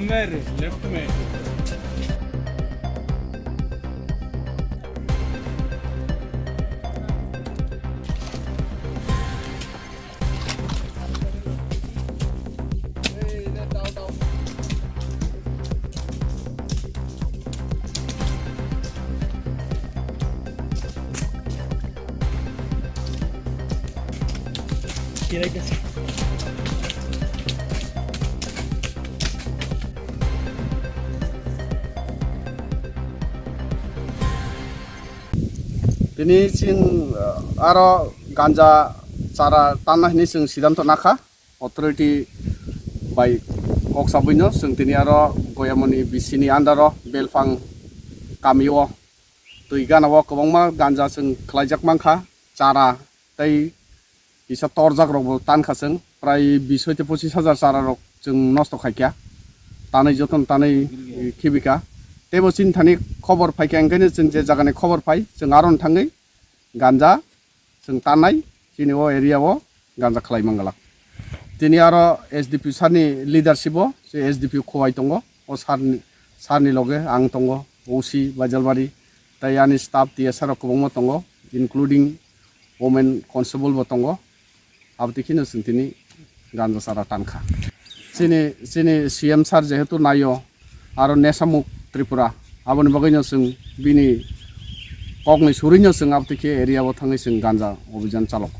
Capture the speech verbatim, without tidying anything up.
Left में। Tini chwng, uh, aro ganja chara tanna hwnwi chwng sidanto nakha. Authority bai kok sabwino chwng tini aro Goyamoni B C ni under o Belphang kami o twi gana o kwbangma ganja chwng khlaijak mankha, chara tei kisa torjak rok bo tankha chwng, prai bis hoite pochis hajar chara rok chwng nosto khaikha, tanwi jotono tanwi khibikha. Teibo chini thani khobor phaikha, enkaino chwng je jagani khobor phai chwng aron thangwi ganja chwng tannai, chini o area o ganja khlai mangalak. Tini aro S D P sir ni leadership o, se S D P Khowai tongo, o sir ni, sir ni loge ang tongo, O C Baijalbari, tei ani staff T S R rok kwbangma tongo, including women constable bo tongo. Aboni kheno chwng tini ganja chara tankha. Chini, chini C M sir jehetu naio, aro Nesha Mukt Tripura, aboni bagwino chwng bini kokni surino chwng aboni khe area o thangwi chwng ganja obhijan chalok.